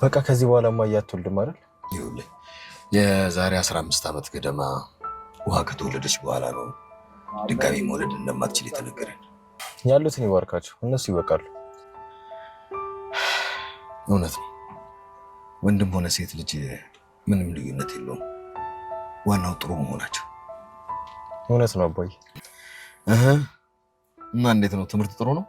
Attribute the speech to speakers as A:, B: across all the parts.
A: በቃ ከዚህ በኋላ እማዬ አትወልድም አይደል?
B: ይኸውልህ የዛሬ 15 ዓመት ገደማ ውሃ ከተወለደች በኋላ ነው ድጋሚ መውለድ እንደማትችል የተነገረን።
A: ያሉትን ይባርካቸው፣ እነሱ ይበቃሉ።
B: እውነት ነው። ወንድም ሆነ ሴት ልጅ ምንም ልዩነት የለውም። ዋናው ጥሩ መሆናቸው።
A: እውነት ነው አባዬ።
B: እህ እና እንዴት ነው ትምህርት? ጥሩ ነው?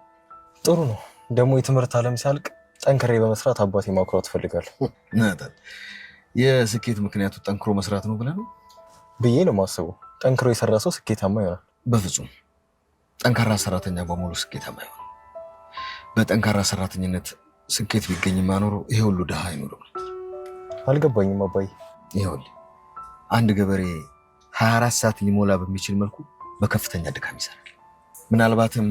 A: ጥሩ ነው። ደግሞ የትምህርት ዓለም ሲያልቅ ጠንክሬ በመስራት አባቴ ማኩራት እፈልጋለሁ።
B: ናታን፣ የስኬት ምክንያቱ ጠንክሮ መስራት ነው ብለህ ነው?
A: ብዬ ነው የማስበው። ጠንክሮ የሰራ ሰው ስኬታማ ይሆናል።
B: በፍጹም፣ ጠንካራ ሰራተኛ በሙሉ ስኬታማ አይሆንም። በጠንካራ ሰራተኝነት ስኬት ቢገኝማ ኖሮ ይሄ ሁሉ ድሃ አይኖርም ነበር።
A: አልገባኝም አባዬ።
B: ይኸውልህ አንድ ገበሬ 24 ሰዓት ሊሞላ በሚችል መልኩ በከፍተኛ ድካም ይሰራል። ምናልባትም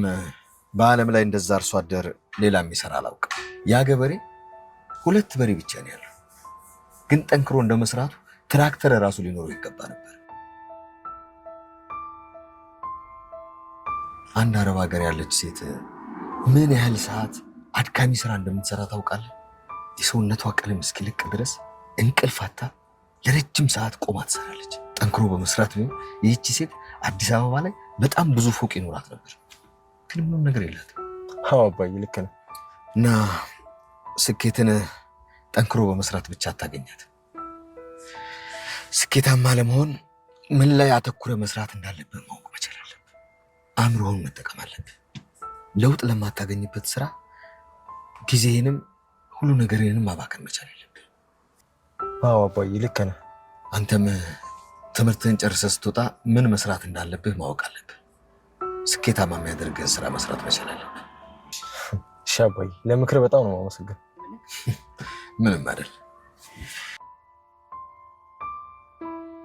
B: በዓለም ላይ እንደዛ አርሶ አደር ሌላ የሚሰራ አላውቅም። ያ ገበሬ ሁለት በሬ ብቻ ነው ያለው፣ ግን ጠንክሮ እንደ መስራቱ ትራክተር ራሱ ሊኖረው ይገባ ነበር። አንድ አረብ ሀገር ያለች ሴት ምን ያህል ሰዓት አድካሚ ስራ እንደምትሰራ ታውቃለህ? የሰውነቷ ቀለም እስኪለቅ ድረስ እንቅልፍ አጥታ ለረጅም ሰዓት ቆማ ትሰራለች። ጠንክሮ በመስራት ቢሆን ይህቺ ሴት አዲስ አበባ ላይ በጣም ብዙ ፎቅ ይኖራት ነበር፣ ግን ምንም ነገር የላትም።
A: አዎ አባዬ፣ ልክ ነህ።
B: እና ስኬትን ጠንክሮ በመስራት ብቻ አታገኛትም። ስኬታማ ለመሆን ምን ላይ አተኩረህ መስራት እንዳለብህ ማወቅ መቻል አለብህ። አእምሮህን መጠቀም አለብህ። ለውጥ ለማታገኝበት ስራ ጊዜህንም ሁሉ ነገርህንም ማባከን መቻል የለብህም።
A: አዎ አባዬ፣ ልክ ነህ።
B: አንተም ትምህርትህን ጨርሰህ ስትወጣ ምን መስራት እንዳለብህ ማወቅ አለብህ። ስኬታማ የሚያደርግህን ስራ መስራት መቻል አለብህ።
A: እሺ አባዬ፣ ለምክር በጣም ነው የማመሰግነው።
B: ምንም አይደል።